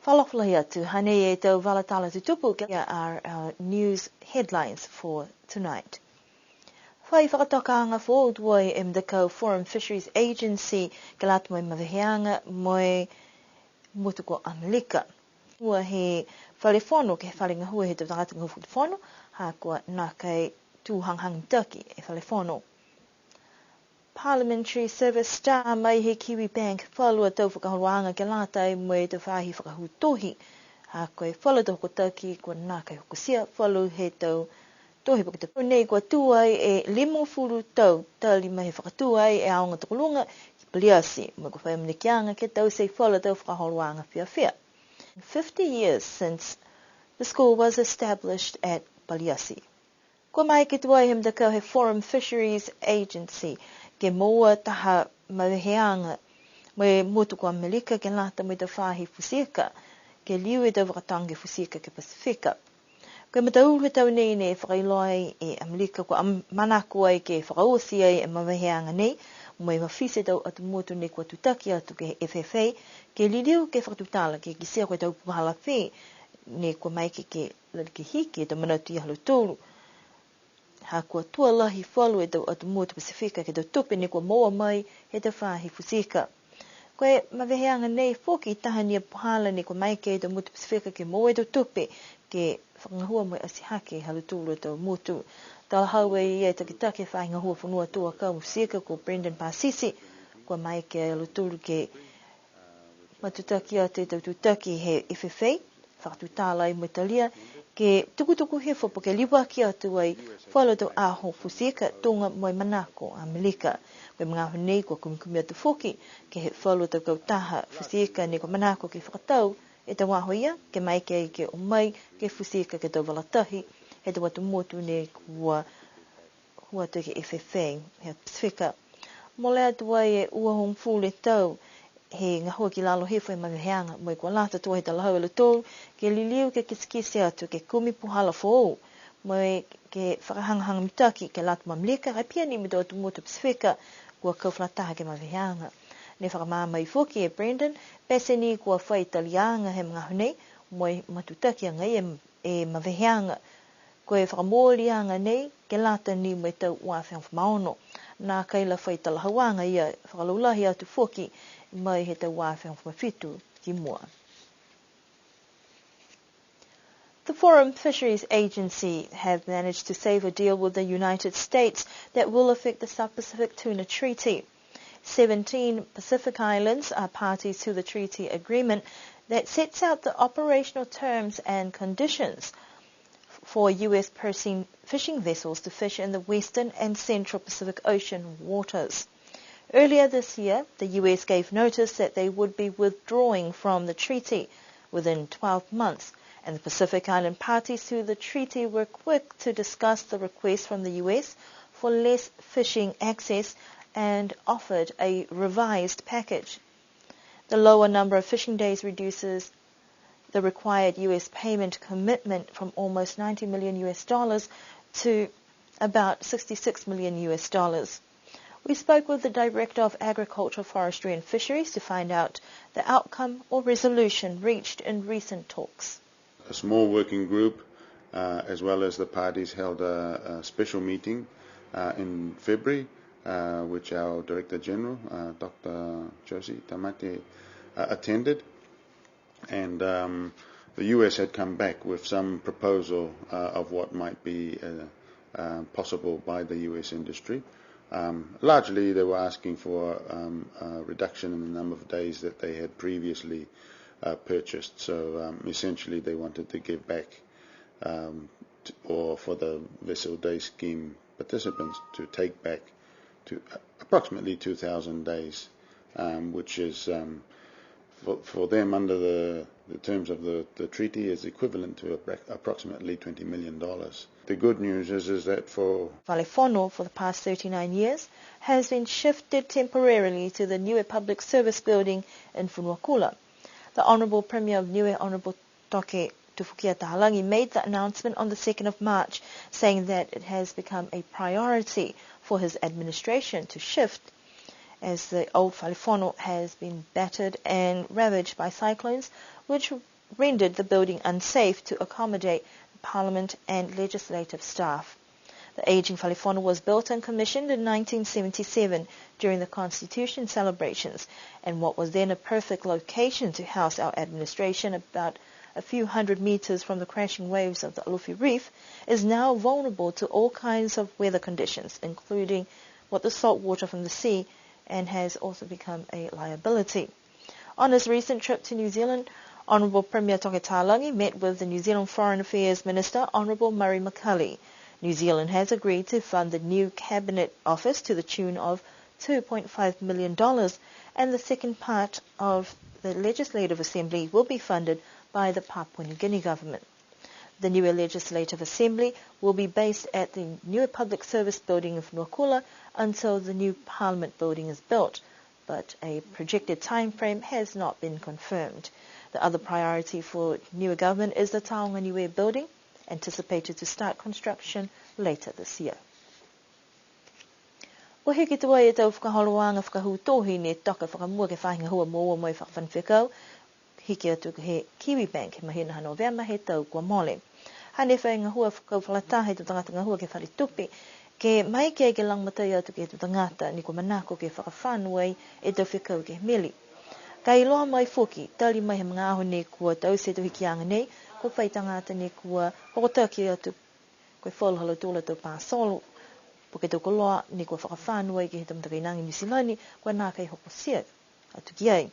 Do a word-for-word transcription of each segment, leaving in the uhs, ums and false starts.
Fakaalofa lahi atu, hanei e tau vala tala tutupu ke are our news headlines for tonight. Fai fakatokaaga foou tuai e matakau Forum Fisheries Agency ke lata mo e maveheaga mo e motu ko Amelika. Ua he fale fono ke he fale gahua he tau tagata gahua fakatufono, ha kua nākai tū hagahaga mitaki e fale fono. Parliamentary Service Star mai he Kiwibank falu a tau fakaholoaga ke lata mo e tau faahi fakahū tohi. Ha ko e falu a tau hokotaki kua nākai hokotia falu he tau tohi po ke tau nei kua tū ai e limagofulu tau tali mai he fakatū ai e aoga tokoluga ki Paliati. Mo e kua fai amanakiaga ke taute falu a tau fakaholoaga fiafia. Fifty years since the school was established at Paliati. Kua maeke tuai he matakau he Forum Fisheries Agency ke moua taha maveheaga mo e motu ko Amelika ke lata mo e tau faahi futi ika, ke liu e tau vaka toga ke futi ika ke Pasifika. Ko e mataulu he tau nei ne fakailoa ai e Amelika kua am-, manako ai ke fakaoti ai e maveheaga nei, mo e mafiti e tau atu motu ne kua tutaki atu ke he F F A, ke liliu ke fakatutala ke kitia ko e tau puhala fē ne kua maeke ke lali ke hiki e tau manatu ia ha lautolu. Ha kua tua lahi falu e tau atu motu Pasifika ke he tau tupe ne kua moua mai he tau faahi futi ika. Ko e maveheaga nei foki taha ni a puhala ne kua maeke e tau motu Pasifika ke moua e tau tupe ke fakagahua mo e ati hake ha lautolu a tau motu. Talahau e ia e takitaki he faahi gahua fonua tō akau mo e futi ika ko Brendan Pasisi, kua maeke a lautolu ke matutaki atu e tau tutaki he F F A, fakatutala ai mo e talia, ke tukutuku hifo po ke liuaki atu ai falu a tau aho futi ika tuga mo e manako a Amelika. Ko e magaaho nei kua kumikumi atu foki ke he falu a tau kautaha futi ika ne kua manako ke fakatau e tau aho ia, ke maeke ai ke o mai ke futi ika ke he tau vala tahi he tau atu motu ne kua hū atu ke he F F A he Pasifika. Mole atu ai e uafulu e tau he gahua ki lalo hifo he maveheaga, mo e kua lata tuai he talahau e lautolu ke liliu ke kitekite atu ke kumi puhala foou, mo e ke fakahagahaga mitaki ke lata mo Amelika, ka e pihia ni mo e tau atu motu Pasifika kua kau fakalataha ke he maveheaga. Ne fakamaama foki e Brendan, pete ni kua fai taliaga he magaaho nei, mo e matutaki agaia e e maveheaga. Ko e fakamooliaga nei ke lata ni mo e tau ua afe hogofulu ma ono. Nākai la fai talahauaga ia, fakalaulahi atu foki mai he tau ua afe hogofulu ma fitu ki mua. The Forum Fisheries Agency have managed to save a deal with the United States that will affect the South Pacific Tuna Treaty. Seventeen Pacific islands are parties to the treaty agreement that sets out the operational terms and conditions for U S person-, fishing vessels to fish in the western and central Pacific Ocean waters. Earlier this year, the U S gave notice that they would be withdrawing from the treaty within twelve months, and the Pacific Island parties to the treaty were quick to discuss the request from the U S for less fishing access and offered a revised package. The lower number of fishing days reduces the required U S payment commitment from almost ninety million U S dollars to about sixty-six million U S dollars. We spoke with the Director of Agriculture, Forestry and Fisheries to find out the outcome or resolution reached in recent talks. A small working group, uh, as well as the parties, held a, a special meeting, uh, in February, uh, which our Director General, uh, Doctor Josie Tamate, uh, attended. And, um, the U S had come back with some proposal, uh, of what might be, uh, uh, possible by the U S industry. Um, largely, they were asking for, um, a reduction in the number of days that they had previously, uh, purchased. So, um, essentially, they wanted to give back, um, t-, or for the vessel day scheme participants to take back to approximately two thousand days, um, which is, um, for, for them under the, the terms of the, the treaty is equivalent to appro-, approximately twenty million dollars. The good news is, is that for Vale Fono for the past thirty-nine years has been shifted temporarily to the Niue Public Service Building in Fonuakula. The Honourable Premier of Niue, Honourable Toke Tufukia Tahalagi made the announcement on the second of March, saying that it has become a priority for his administration to shift as the old Falefono has been battered and ravaged by cyclones, which rendered the building unsafe to accommodate the parliament and legislative staff. The aging Falefono was built and commissioned in nineteen seventy-seven during the Constitution celebrations, and what was then a perfect location to house our administration, about a few hundred meters from the crashing waves of the Alofi Reef, is now vulnerable to all kinds of weather conditions, including what the salt water from the sea, and has also become a liability. On his recent trip to New Zealand, Honourable Premier Toke Talagi met with the New Zealand Foreign Affairs Minister, Honourable Murray McCully. New Zealand has agreed to fund the new Cabinet Office to the tune of two point five million dollars, and the second part of the Legislative Assembly will be funded by the Papua New Guinea government. The Niue Legislative Assembly will be based at the Niue Public Service Building of Nuakula until the new Parliament building is built, but a projected time frame has not been confirmed. The other priority for Niue government is the Taoga Niue building, anticipated to start construction later this year. Kua hiki tuai e tau fakaholoaga fakahū tohi ne toka fakamua ke he faahi gahua moua mai he fakafano fekau, hiki atu ke he Kiwibank he mahina ha Novema he tau kua mole. Hane fai gahua fakaufakalataha e tau tagata gahua ke he fale tupe, ke maeke ke lagomatai atu ke he tau tagata ne kua manako ke fakafano ai e tau fekau ke he meli. Ka e iloa mai foki, tali mai he magaaho ne kua taute e tau hikiaga nei, kua fai tagata ne kua hokotaki atu ko e falu ha lautolu a tau pasolo, po ke tau koloa ne kua fakafano ai ke he tau matakainaga i Niu Silani, kua nākai hokotia atu ki ai.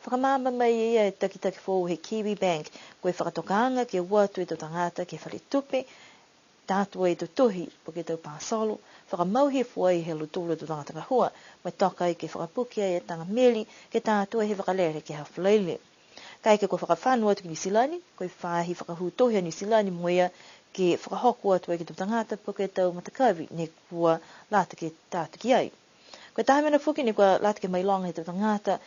Fakamaama mai e ia e takitaki foou he Kiwibank, ko e fakatokaaga ke o atu e tau tagata ke he fale tupe, ta atu ai e tau tohi, po ke tau pasolo, fakamau hifo ai he ha lautolu a tau tagata gahua, mo e toka ai ke fakapuke ai e taga meli, ke ta atu ai he vakalele ke he Falaile. Kaeke kua fakafano atu ki Niu Silani, ko e faahi fakahū tohi a Niu Silani mo ia ke fakahoko atu ai ke he tau tagata po ke tau matakavi ne kua lata ke ta atu ki ai. Ko e taha mena foki ne kua lata ke mailoga he tau tagata,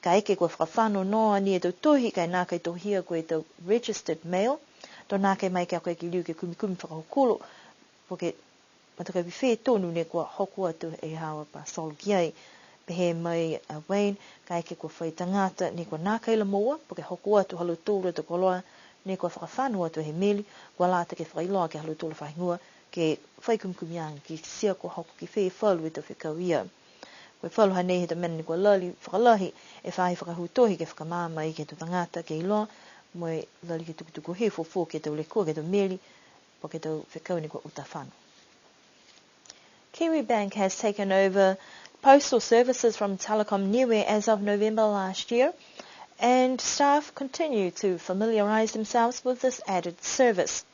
kaeke kua fakafano noa ni e tau tohi, ka e nākai tohia ko e tau registered mail, to nākai maeke ke liu ke kumikumi fakahokulo, po ke matakavi fē tonu ne kua hoko atu e haau a pasolo ki ai. Pehē mai a Wayne, kaeke kua fai tagata ne kua nākai la moua, po ke hoko atu ha lautolu a tau koloa ne kua fakafano atu he meli, kua lata ke fakailoa ke he ha lautolu a faahi gahua, ke fai kumikumiaga ke kitia kua hoko ki fē falu e tau fekau ia. Ko e falu hanei he tau mena ne kua lali fakalahi e faahi fakahū tohi ke fakamaama ai ke he tau tagata ke iloa, mo e lali ke tukutuku hifo foki e tau lekua ke he tau meli, po ke tau fekau ne kua uta fano. Kiwibank has taken over postal services from Telecom Niue as of November last year, and staff continue to familiarise themselves with this added service.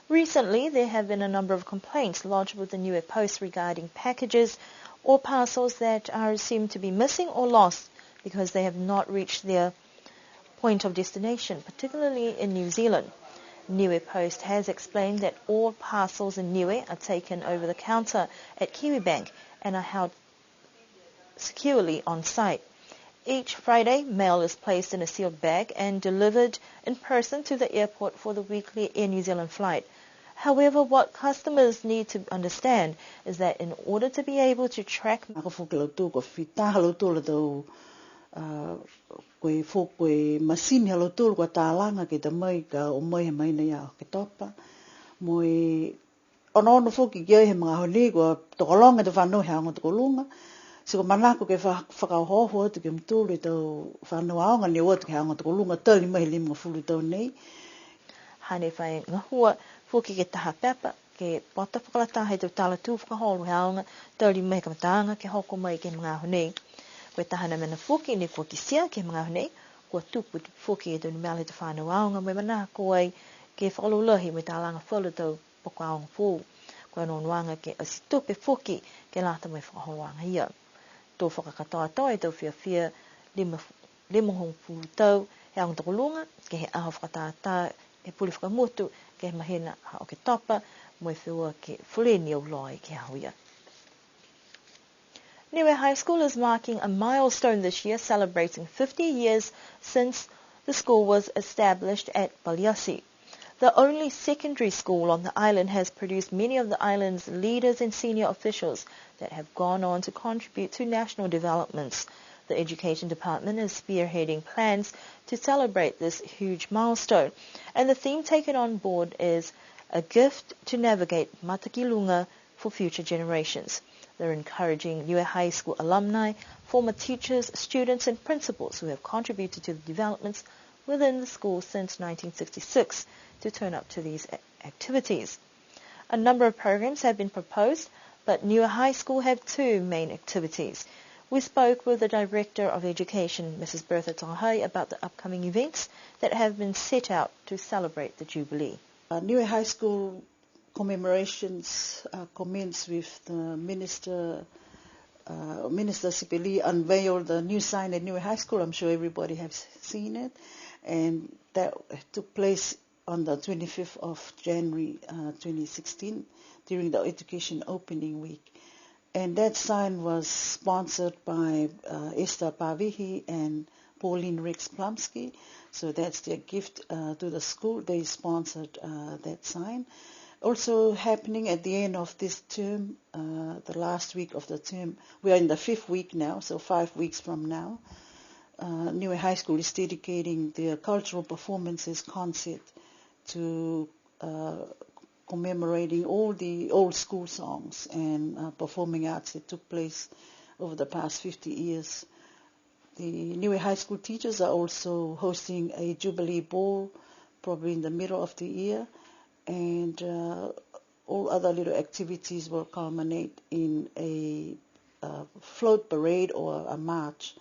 Recently, there have been a number of complaints lodged with the Niue Post regarding packages or parcels that are assumed to be missing or lost because they have not reached their point of destination, particularly in New Zealand. Niue Post has explained that all parcels in Niue are taken over the counter at Kiwibank and are held securely on site. Each Friday, mail is placed in a sealed bag and delivered in person to the airport for the weekly Air New Zealand flight. However, what customers need to understand is that in order to be able to track Ako foki lautolu, kua fita ha lautolu a tau, a, ko e foki ko e masini ha lautolu kua talaga ke ta mai ka o mai he mahina ia Oketopa. Mo e onoono foki ki ai he magaaho nei kua tokologa e tau fanau he aoga tokoluga. Ti kua manako ke fa-, fakaohooho atu ke he mutolu e tau fanau aoga ne o atu ke he aoga tokoluga tali mai he limagofulu tau nei. Hane fai gahua foki ke he taha pepa, ke pota fakalataha e tau tala tū fakaholo he aoga, tali mai he kamataaga ke hoko mai ke he magaaho nei. Ko e taha a mena foki ne kua kitia ke he magaaho nei, kua tupu foki e tau numela he tau fanau aoga, mo e manako ai ke fakalaulahi mo e talaga falu tau poko aoga foou. Ko e onoonoaga ke ati tupe foki ke lata mo e fakaholoaga ia. To fakakatoatoa e tau fiafia lima, limagofulu tau he aoga tokoluga, ke he aho fakatātā he pule fakamotu, ke he mahina ha Oketopa, mo e feua ke foleni auloa ai ke he aho ia. Niue High School is marking a milestone this year, celebrating fifty years since the school was established at Paliati. The only secondary school on the island has produced many of the island's leaders and senior officials that have gone on to contribute to national developments. The Education Department is spearheading plans to celebrate this huge milestone, and the theme taken on board is a gift to navigate Matakiluga for future generations. They're encouraging Niue High School alumni, former teachers, students and principals who have contributed to the developments within the school since nineteen sixty-six to turn up to these a- activities. A number of programs have been proposed, but Niue High School have two main activities. We spoke with the Director of Education, Missus Bertha Tongahai, about the upcoming events that have been set out to celebrate the Jubilee. Uh, Niue High School commemorations uh, commence with the Minister, uh, Minister Sipeli unveiled the new sign at Niue High School. I'm sure everybody has seen it. And that took place on the twenty-fifth of January uh, twenty sixteen during the education opening week. And that sign was sponsored by uh, Esther Pavihi and Pauline Rex Plumsky. So that's their gift uh, to the school. They sponsored uh, that sign. Also happening at the end of this term, uh, the last week of the term, we are in the fifth week now, so five weeks from now, uh, Niue High School is dedicating their cultural performances concert to uh, commemorating all the old school songs and uh, performing arts that took place over the past fifty years. The Niue High School teachers are also hosting a Jubilee Ball, probably in the middle of the year, and uh, all other little activities will culminate in a uh, float parade or a march,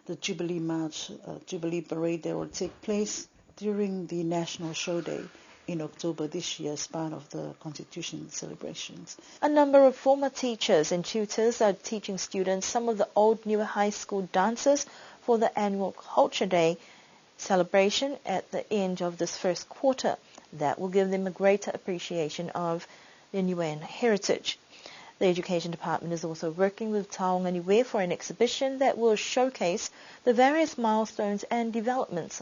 the Jubilee March, uh, Jubilee Parade that will take place during the National Show Day in October this year as part of the Constitution celebrations. A number of former teachers and tutors are teaching students some of the old Niue High School dances for the annual Culture Day celebration at the end of this first quarter. That will give them a greater appreciation of the Niuean heritage. The Education Department is also working with Taoga Niue for an exhibition that will showcase the various milestones and developments